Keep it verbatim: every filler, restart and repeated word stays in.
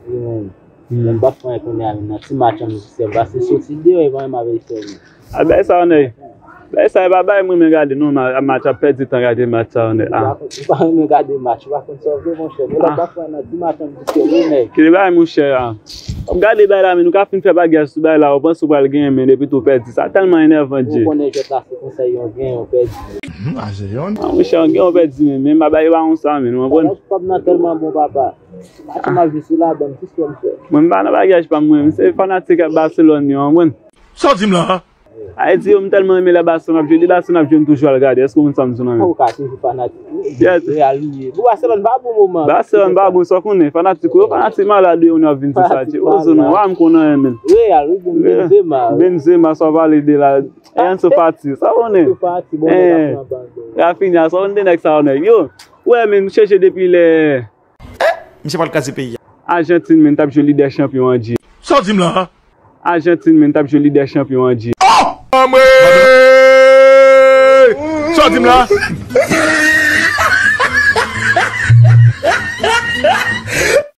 Wi, men. Mwen pa fè anyen kounye a, men nan ti match an, m di se pase soti deyò, e pa menm avè sè, men. A, bay sa, nèg. Bay sa, e pa bay mwen, men gade, non, ma-, match ap pèdi tan, gade match sa, nèg. Ah. Ou pa, ou pa renmen gade match, ou pa konn sa w vle, monchè. Men lè w pa fè nan ti match an, m di se wi, nèg. Kile bay, monchè, a. W ap gade bay la, men nou ka fin fè bagay sou bay la, ou panse w pral genyen, men depi tou pèdi. Sa tèlman enèvan, Dye. Ou konnen jwèt la, se konsa, yon genyen, yon pèdi. Hmm, a, se yon. A, monchè, yon genyen, yon pèdi, men, men, bagay yo pa konsa, men, ou konprann? Pòb nan tèlman bon, papa. Match m ap jwe sou ladan m, ki spò m fè? Mwen, m pa nan bagay pa m, mwen. M se fanatik Barcelone, yo, mwen. Sa w di m la, a? Ayiti, yo, m tèlman renmen lè Barcelone ap jwe. Depi Barcelone ap jwe, m toujou al gade. Èske w konn sa m di w la, men? Ou ka toujou fanatik. Yes. Real ou ye. Bon, Barcelone pa bon moman. Barcelone pa bon, sa w konnen. Fanatik, yo, fanatik malad, yo, nou ap vin di sa. Fanatik malad. Ozo, non, wa m konnen, men. Real, wi, bon, Benzema, wi. Benzema, sa w pale de la. Ansu Fati, sa w konnen. Ansu Fati, bon, nèg ap pran bal, bon. Rafinha, sa w konnen de nèg sa yo, nèg. Yo, wè, men, m chèche depi lè Misye pral kraze peyi a. Ajantin, men, t ap jwe Lidè Chanpyon an, Dye. Sa w di m la, a? Ajantin, men, t ap jwe Lidè Chanpyon an, Dye. Oh! Anmwey! Sa w di m la?